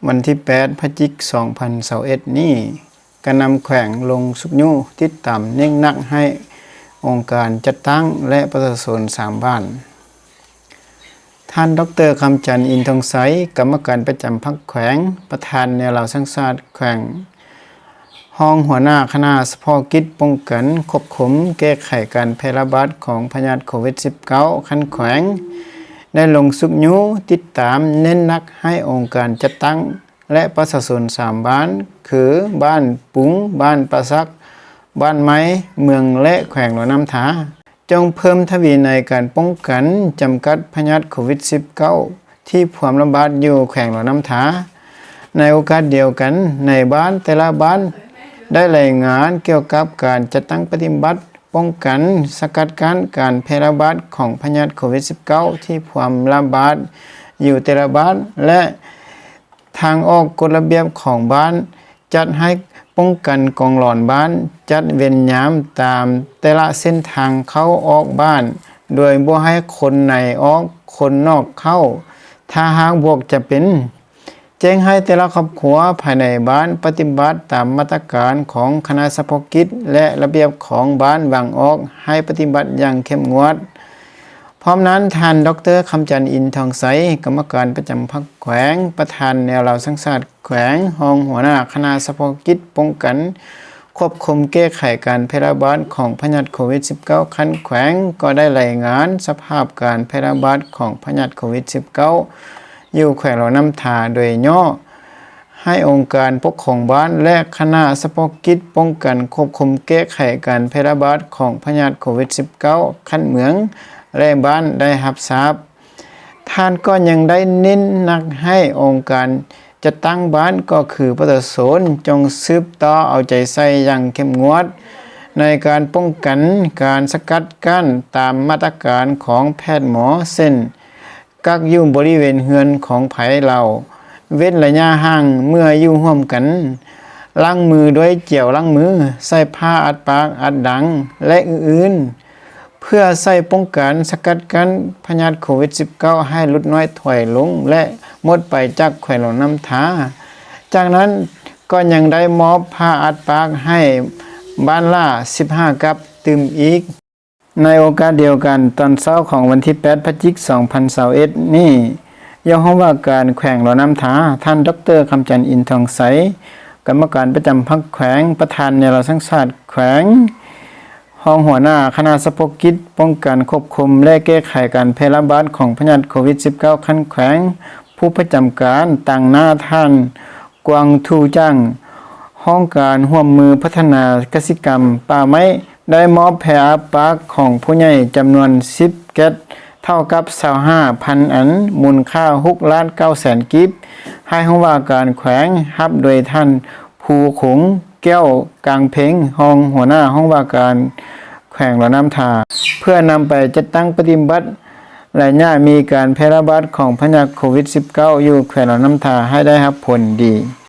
ວັນທີແປດ ພະຈິກ ສອງພັນຊາວເອັດນີ້, ການນຳແຂວງລົງຊຸກຍູ້ຕິດຕາມເນັ້ນໜັກໃຫ້ອົງການຈັດຕັ້ງ ແລະ ປະຊາຊົນສາມບ້ານ. ທ່ານ ດອກເຕີ ຄຳຈັນ ອິນທອງໄຊ, ກຳມະການປະຈຳພັກແຂວງ, ປະທານແນວລາວສ້າງຊາດແຂວງ, ຮອງຫົວໜ້າຄະນະສະເພາະກິດປ້ອງກັນ, ຄວບຄຸມ, ແກ້ໄຂການແຜ່ລະບາດຂອງພະຍາດໂຄວິດສິບເກົ້າ ຂັ້ນແຂວງ ໄດ້ລົງຊຸກຍູ້ຕິດຕາມເນັ້ນໜັກໃຫ້ອົງການຈັດຕັ້ງ ແລະ ປະຊາຊົນສາມບ້ານ ຄື ບ້ານປຸງ, ບ້ານປາສັກ, ບ້ານໃໝ່ເມືອງ ແລະ ແຂວງຫຼວງນ້ຳທາ ຈົ່ງເພີ່ມທະວີໃນການປ້ອງກັນ, ຈຳກັດພະຍາດໂຄວິດສິບເກົ້າ ທີ່ພວມລະບາດຢູ່ແຂວງຫຼວງນ້ຳທາ. ໃນໂອກາດດຽວກັນ, ນາຍບ້ານແຕ່ລະບ້ານໄດ້ລາຍງານກ່ຽວກັບການຈັດຕັ້ງປະຕິບັດປ້ອງກັນ, ສະກັດກັ້ນການແຜ່ລະບາດຂອງພະຍາດໂຄວິດສິບເກົ້າ ທີ່ພວມລະບາດຢູ່ແຕ່ລະບ້ານ ແລະ ທາງອອກກົດລະບຽບຂອງບ້ານ, ຈັດໃຫ້ປ້ອງກັນກອງຫຼອນບ້ານ, ຈັດເວນຍາມຕາມແຕ່ລະເສັ້ນທາງເຂົ້າອອກບ້ານ ໂດຍບໍ່ໃຫ້ຄົນໃນອອກ, ຄົນນອກເຂົ້າ, ຖ້າຫາກບໍ່ຈຳເປັນ. ແຈ້ງໃຫ້ແຕ່ລະຄອບຄົວພາຍໃນບ້ານປະຕິບັດຕາມມາດຕະການຂອງຄະນະສະເພາະກິດ ແລະ ລະບຽບຂອງບ້ານວາງອອກໃຫ້ປະຕິບັດຢ່າງເຂັ້ມງວດ. ພ້ອມນັ້ນ, ທ່ານ ດອກເຕີ ຄຳຈັນ ອິນທອງໄຊ, ກຳມະການປະຈຳພັກແຂວງ, ປະທານແນວລາວສ້າງຊາດແຂວງ, ຮອງຫົວໜ້າຄະນະສະເພາະກິດປ້ອງກັນ, ຄວບຄຸມແກ້ໄຂການແຜ່ລະບາດຂອງພະຍາດໂຄວິດສິບເກົ້າ ຂັ້ນແຂວງ ກໍໄດ້ລາຍງານສະພາບການແຜ່ລະບາດຂອງພະຍາດໂຄວິດສິບເກົ້າ ຢູ່ແຂວງຫຼວງນ້ຳທາໂດຍຫຍໍ້ ໃຫ້ອົງການປົກຄອງບ້ານ ແລະ ຄະນະສະເພາະກິດປ້ອງກັນຄວບຄຸມແກ້ໄຂການແຜ່ລະບາດຂອງພະຍາດໂຄວິດສິບເກົ້າ ຂັ້ນເມືອງ ແລະ ບ້ານໄດ້ຮັບຊາບ. ທ່ານກໍຍັງໄດ້ເນັ້ນໜັກໃຫ້ອົງການຈັດຕັ້ງບ້ານ ກໍຄືປະຊາຊົນ ຈົ່ງສືບຕໍ່ເອົາໃຈໃສ່ຢ່າງເຂັ້ມງວດ ໃນການປ້ອງກັນການສະກັດກັ້ນຕາມມາດຕະການຂອງແພດໝໍ ເຊັ່ນ ກັກຢູ່ບໍລິເວນເຮືອນຂອງໃຜລາວ, ເວັ້ນໄລຍະຫ່າງເມື່ອຢູ່ຮ່ວມກັນ, ລ້າງມືດ້ວຍເຈວລ້າງມື, ໃຊ້ຜ້າອັດປາກອັດດັງ ແລະ ອື່ນໆ ເພື່ອໃຊ້ປ້ອງກັນສະກັດກັ້ນພະຍາດໂຄວິດສິບເກົ້າ ໃຫ້ຫຼຸດນ້ອຍຖອຍລົງ ແລະ ໝົດໄປຈາກແຂວງຫຼວງນ້ຳທາ. ຈາກນັ້ນກໍຍັງໄດ້ມອບຜ້າອັດປາກໃຫ້ບ້ານລະສິບຫ້າກັບຕື່ມອີກ. ໃນໂອກາດດຽວກັນ, ຕອນເຊົ້າຂອງວັນທີແປດ ພະຈິກ ສອງພັນຊາວເອັດນີ້, ຮອງຜູ້ວ່າການແຂວງຫຼວງນ້ຳທາ, ທ່ານ ດອກເຕີ ຄຳຈັນ ອິນທອງໄຊ, ກຳມະການປະຈຳພັກແຂວງ, ປະທານແນວລາວສ້າງຊາດແຂວງ, ຮອງຫົວໜ້າຄະນະສະເພາະກິດປ້ອງກັນ, ຄວບຄຸມ ແລະ ແກ້ໄຂການແຜ່ລະບາດຂອງພະຍາດໂຄວິດສິບເກົ້າ ຂັ້ນແຂວງ, ຜູ້ປະຈຳການ, ຕາງໜ້າທ່ານ ກວາງທູຈາງ, ຫ້ອງການຮ່ວມມືພັດທະນາກະສິກຳປ່າໄມ້ ໄດ້ມອບແຜ່ອັດປາກຂອງຜູ້ໃຫຍ່ຈຳນວນສິບແກັດ ເທົ່າກັບຊາວຫ້າພັນອັນ, ມູນຄ່າຫົກລ້ານເກົ້າແສນກີບ, ໃຫ້ຫ້ອງວ່າການແຂວງ, ຮັບໂດຍທ່ານ ພູຄົງແກ້ວກາງເພັງ, ຮອງຫົວໜ້າຫ້ອງວ່າການແຂວງຫຼວງນ້ຳທາ, ເພື່ອນຳໄປຈັດຕັ້ງປະຕິບັດໄລຍະມີການແຜ່ລະບາດຂອງພະຍາດໂຄວິດສິບເກົ້າ ຢູ່ແຂວງຫຼວງນ້ຳທາໃຫ້ໄດ້ຮັບຜົນດີ.